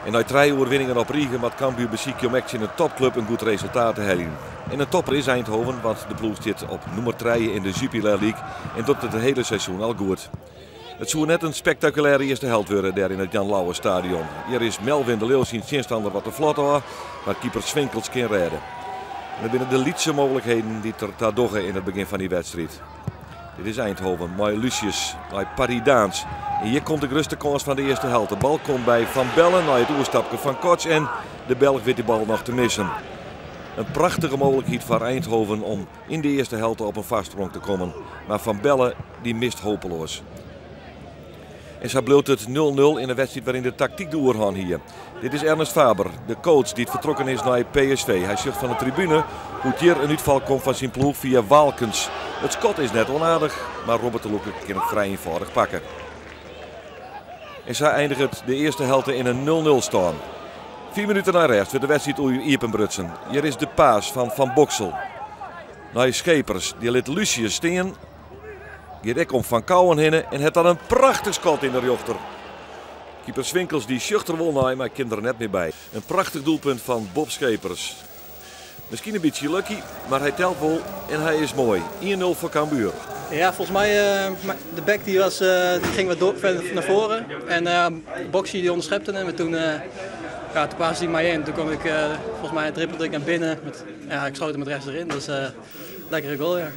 En nei trije oerwinningen op rige moat Cambuur besykje om ek tsjin in topklup in goed resultaat te heljen. En in topper is Eindhoven, want de ploech stiet op nûmer trije yn de Jupiler League en docht it it hiele seizoen al goed. It soe net in spektakulêre earste helte wurde dêr yn it Jan Louwers Stadion. Hjir is Melvin de Leeuw syn tsjinstanner wat te flot ôf, mar keeper Swinkels kin rêde. En dat binne de lytse mooglikheden dy't der ta dogge yn it begjin fan dy wedstriid. Dit is Eindhoven mei Lucius, nei Paridaans. En hjir komt de grutste kâns fan de earste helte. De bal komt by Van Bellen nei it oerstapke fan Kots en de Belch wit dy bal noch te missen. In prachtige mooglikheid foar Eindhoven om yn de earste helte op in foarsprong te kommen. Mar Van Bellen dy mist hopeloas. En sa bliuwt it 0-0 yn in wedstriid wêryn't de taktyk de oerhân hie. Dit is Ernest Faber, de coach dy't fertrokken is nei PSV. Hy sjocht fan de tribune hoe't hjir in útfal komt fan syn ploech fia Waalkens. It skot is net onaardich, mar Robert te Loeke kin it frij ienfâldich pakke. En sa einiget de earste helte yn in 0-0 stân. 5 minuten nei rêst wurdt de wedstriid iepenbrutsen. Hjir is de pass fan Van Boxel nei Schepers. Dy lit Lucius stean. Giet ek om Van Kouwen hinne en hat dan in prachtich skot yn de rjochter. Keeper Swinkels dy sjocht der wol nei, mar kin der net mear by. In prachtich doelpunt fan Bob Schepers. Miskien in bytsje lucky, mar hy telt wol en hy is moai. 1-0 foar Cambuur. Ja, volgens mij de back die ging wat door, verder naar voren. En Boxy die onderschepte hem en ja, toen paste hij mij in. Toen kwam ik, volgens mij dribbelde ik naar binnen. Ja, ik schoot hem met rechts erin, dus lekkere goal, ja.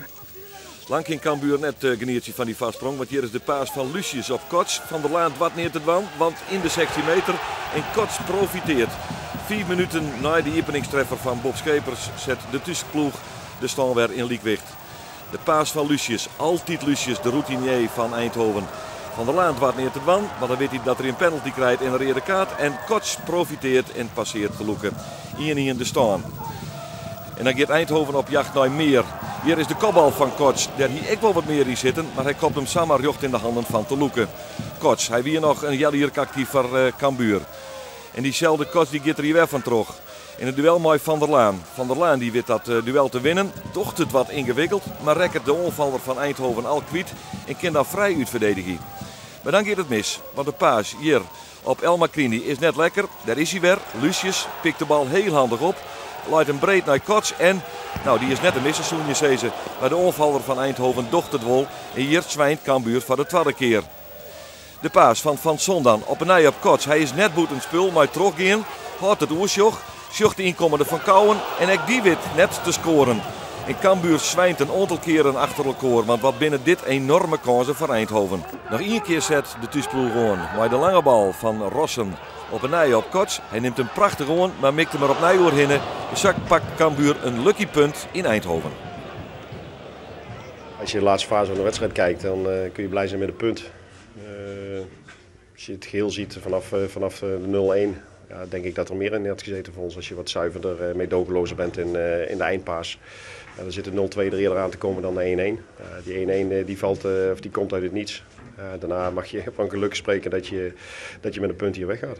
Lang kin Cambuur net genietsje fan dy foarsprong, want hjir is de pass fan Lucius op Kots. Van der Laan doart neat te dwaan, want yn de 16 meter en Kots profiteart. 5 minuten nei de iepeningstreffer fan Bob Schepers set de thúsploech de stân wer yn lykwicht. De pass fan Lucius, altyd Lucius, de routinier fan Eindhoven. Van der Laan doart neat te dwaan, want dan wit hy dat er in penalty krijt en in reade kaart. En Kots profiteart en passeart Te Loeke. 1-1 de stân. En dan giet Eindhoven op jacht nei mear. Hjir is de kopbal fan Kots. Dêr hie ek wol wat mear yn sitten, mar hy kopt him samar rjocht yn de hannen fan Te Loeke. Kots, hy wie noch in healjier aktyf foar Cambuur. En dyselde Kots dy giet der hjir wer fan troch. Yn it duel mei Van der Laan. Van der Laan dy wit dat duel te winnen. Docht it wat yngewikkeld, mar rekket de oanfaller fan Eindhoven al kwyt en kin dan frij útferdedigje. Mar dan giet it mis, want de pass hjir op El Makrini is net lekker. Dêr is hy wer. Lucius pikt de bal hiel handich op. Leit him breed nei Kots en, no, dy is net te missen, soene je sizze. Mar de oanfaller fan Eindhoven docht it wol en hjir swynt Cambuur foar de twadde kear. De pass fan Van Son dan op 'e nij op Kots. Hy is net bûten spul, mei trochgean. Hâldt it oersjoch. Sjocht de ynkommende Van Kouwen en ek dy wit net te skoaren. En Cambuur swynt in oantal kearen achter elkoar, want wat binne dit enoarme kânsen foar Eindhoven. Noch ien kear set de thúsploech oan mei de lange bal fan Rossen op 'e nij op Kots. Hy nimt him prachtich oan, mar mikt him der opnij oerhinne. Sa pakt Cambuur in lucky punt yn Eindhoven. Als je de laatste fase van de wedstrijd kijkt, dan kun je blij zijn met een punt. Als je het geheel ziet vanaf de 0-1, ja, denk ik dat er meer in had gezeten voor ons. Als je wat zuiverder, meedogenlozer bent in de eindpass. Ja, dan zit de 0-2 er eerder aan te komen dan de 1-1. Die 1-1 die valt, of die komt uit het niets. Daarna mag je van geluk spreken dat je met een punt hier weggaat.